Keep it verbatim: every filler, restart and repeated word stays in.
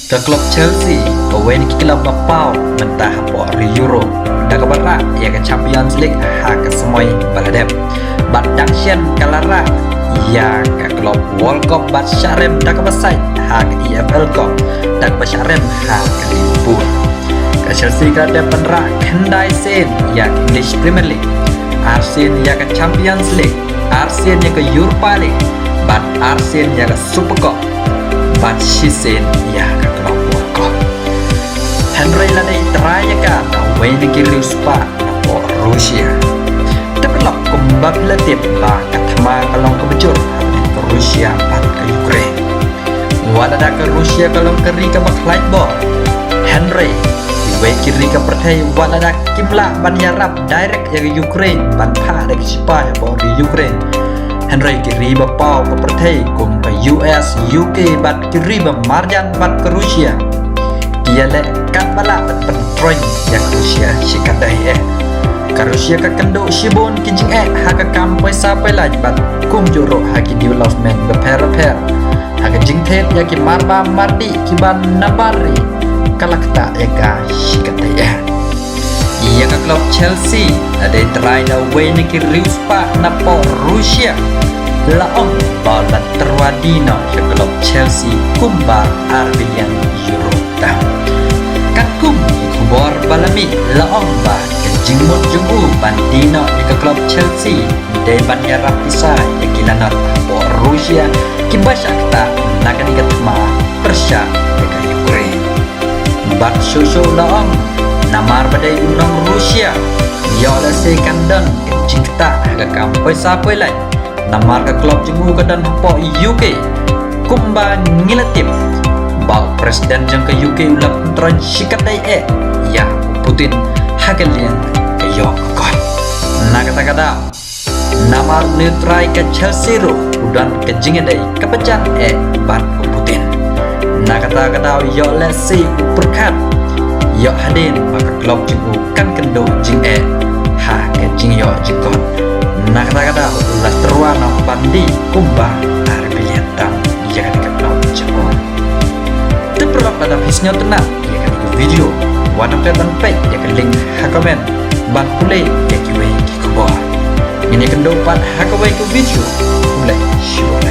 Ka klub Chelsea, kawei na ki klub ba paw mynta hapoh ri Europe, da kaba rah ïa ka Champions League ha ka samoi ba la dep. Bad dang shen ka la rah ïa ka klub World Cup bad shah rem da kaba sait ha ka E F L Cup, da kaba shah rem ha ka Liverpool. Ka Chelsea ka la dep ban rah khyndai sien ïa ka English Premier League, ar sien ïa ka Champions League, ar sien ïa ka Europa League, bad ar sien ïa ka Super Cup, bad shi sien ïa ka klub World Cup. Hynrei la dei trai ïa ka da uwei na ki riewspah napoh Russia. Te paralok, kumba phi la tip ba ka thma ka long kaba jur hapdeng ka Russia bad ka Ukraine. Wat lada ka Russia ka long ka ri kaba khlaiñ bor, hynrei kiwei ki ri ka pyrthei wat lada kim lah ban ïarap direct ïa ka Ukraine ban phah da ki shipai hapoh ri Ukraine, hynrei ki ri ba paw ka pyrthei kum ka U S, U K bad ki ri ba marjan bad ka Russia, ki ïaleh katba lah ban pyntroiñ ïa ka Russia shikatdei eh. Ka Russia ka kynduh shibun ki jingeh ha ka kam pisa pailait bad kumjuh ruh ha ki development bapher bapher. Ha ka jingthied ïa ki marbam mardih kiba nabar ri, ka la ktah ïa ka shikatdei eh. Ïa ka klub Chelsea la dei trai da uwei na ki riewspah napoh Russia. La ong ba la tyrwa die noh ïa ka klub Chelsea kumba ar billion euro tam. Katkum ki khubor ba la mih, la ong ba ka jingmut jong u ban die noh ïa ka klub Chelsea dei ban ïarap pisa ïa ki lanot hapoh Russia kiba shah ktah na kane ka thma pyrshah ïa ka Ukraine. Bad shuh shuh la ong, namar ba dei u nong Russia, ïoh lehse kan don ka jingktah ha ka kam pisa pailait, namar ka klub jong u ka don hapoh U K. Kumba ngi la tip ba u president jong ka U K u la pyntroiñ shikatdei eh ïa u Putin ha ka liang ka ïoh ka kot. Na kata ka daw, namar une u trai ka Chelsea ruh u don ka jingïadei kaba jan eh bad u Putin. Na kata ka daw ïoh lehse u pyrkhat, ïoh hadien ba ka klub jong u kan kynduh jingeh ha ka jingïoh jingkot. Na kata ka daw u la tyrwa noh ban die kumba ar billion tam ïa kane ka klub jong u. Te paralok, lada phi sngewtynnat ïa kane ka video, wat nym klet ban peit ïa ka link ha comment ban pule ïa kiwei ki khubor. Ngin ïakynduh pat ha kawei ka video. Khublei shibun.